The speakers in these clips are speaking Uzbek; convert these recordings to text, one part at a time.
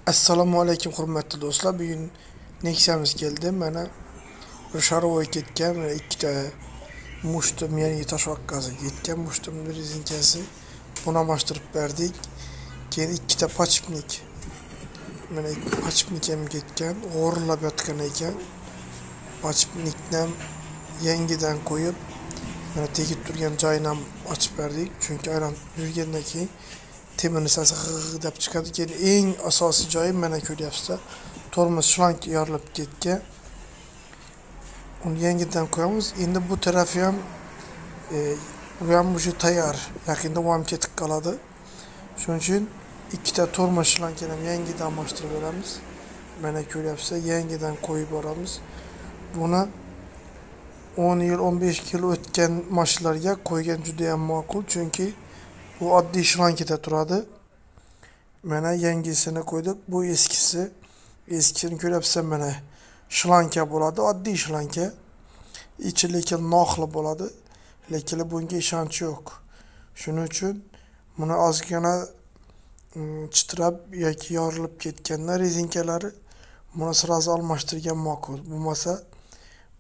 Assalomu alaykum hurmatli do'stlar. Bugun Nexia'miz keldi. Mana bir sharovoy ketgan, mana ikkita mushtum, ya'ni toshvoqqasi ketgan, mushtumning rezinkasi. Buni almashtirib berdik. Keyin ikkita pachipnik. Mana ikki pachipnik ham ketgan, g'o'rillab yotgan ekan. Pachipnikni ham yangidan qo'yib, mana tegib turgan joyini ham ochib berdik. Chunki aylanib yurgandan keyin temirni sasi g'ig' deb chiqadi. Keyin eng asosiy joyi mana ko'ryapsizlar. Tormoz shlang yorilib ketgan. Uni yangidan qo'yamiz. Endi bu tarafi ham bu ham уже tayyor. Yaqinda u ham ketib qoladi. Shuning uchun ikkita tormoz shlangini ham yangidan almashtirib beramiz. Mana ko'ryapsizlar, yangidan qo'yib boramiz. Buni 10 yil, 15 yil o'tgan mashinalarga qo'ygan juda ham ma'qul, chunki bu oddiy shlankada turadi. Mana yangisini qo'ydik. Bu eskisi. Eskisini ko'ryapsizlar, mana shlanka bo'ladi, oddiy shlanka. Ichi lekin noxli bo'ladi. Lekin bunga ishonch yo'q. Shuning uchun buni ozgina chitrab yoki yorilib ketganda rezinkalari buni sразу almashtirgan ma'qul. Bo'lmasa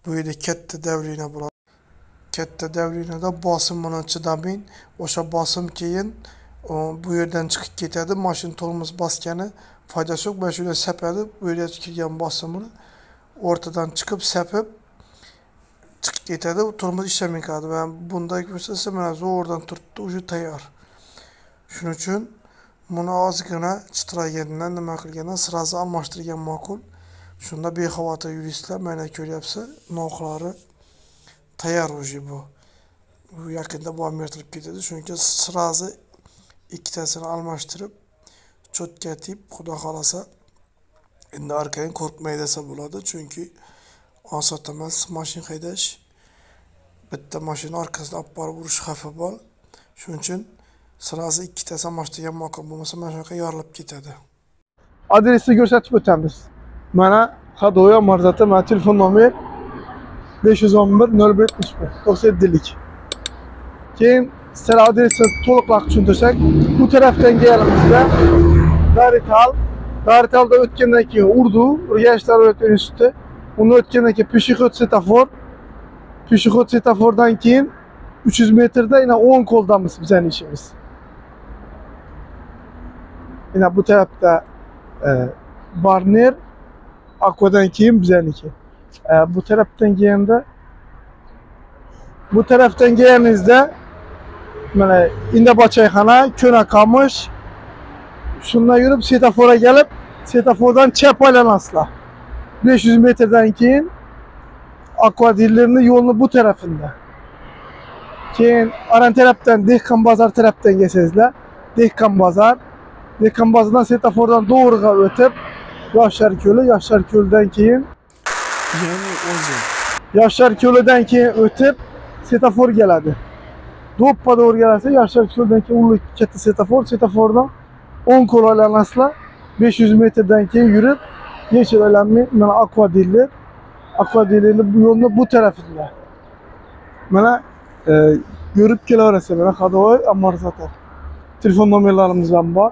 bu yerda katta давление bo'ladi. Katta давлениеda bosim bilan chidamang. O'sha bosim keyin bu yerdan chiqib ketadi. Mashina tormoz bosgani foydasi yo'q. Mana shu yerdan sapadi. Bu yerga kirgan bosimini o'rtadan chiqib sapib chiqib ketadi. Tormoz ishlamay qoladi. Va bunda ko'rsatsa mana zo'rdan turibdi, уже tayyor. Shuning uchun buni ozgina chitragandan nima qilgandan sразу almashtirgan ma'qul. Shunda bexavotir yuraysizlar. Mana ko'ryapsiz, noqlari tayyor уже bu. Bu yaqinda bu ham yirtilib ketadi. Shuning uchun sразу ikkitasini almashtirib cho'tka tip, xudo xolasa endi arkayin qo'rqmay desa bo'ladi. Chunki osonda emas mashina haydash. Bitta mashina orqasidan olib borib urish xavfi bor. Shuning uchun sразу ikkitasi almashtirgan ma'qul, bo'lmasa mana shunaqa yorilib ketadi. Adresini ko'rsatib o'tamiz. Mana Hadoya Marzata, mana telefon nomer 511 01 71 97lik. Keyin sizlar adresini to'liqroq tushuntirsak, bu tarafdan kelganimizda Daritalda o'tgandan keyin Urdu, Urganch davlat instituti, uni o'tgandan keyin Peshixod setafor, Peshixod setafordan keyin 300 metrda yana o'ng qo'ldamiz bizning ishimiz. Yana bu tarafda Barner, Aquadan keyin bizniki. Bu tarafdan kelganda, bu tarafdan kelganingizda mana Indaba choyxona, Ko'na Qamish, shundan yurib setaforga kelib, setafordan chap aylanasizlar. 500 metrdan keyin Aqua dilerning yo'lini bu tarafida. Keyin aran tarafdan Dehqon bozor tarafdan kelsangizlar, Dehqon bozor, Dehqon bozordan setafordan to'g'riga o'tib Yoshlar ko'li, Yoshlar ko'lidan keyin ya'ni o'zi Yoshlar ko'lidan keyin o'tib setafor keladi. To'ppa to'g'ri kelasiz, Yoshlar ko'lidan keyin ulug' katta setafor, setafordan o'ng qo'l aylanasizlar. 500 metrdan keyin yurib, necha aylanmay mana Aqua diler, Aqua dilerning bu yo'lni bu tarafida. Mana yurib kelaverasiz, mana Hadoy Amorzator. Telefon nomerlarimiz ham bor.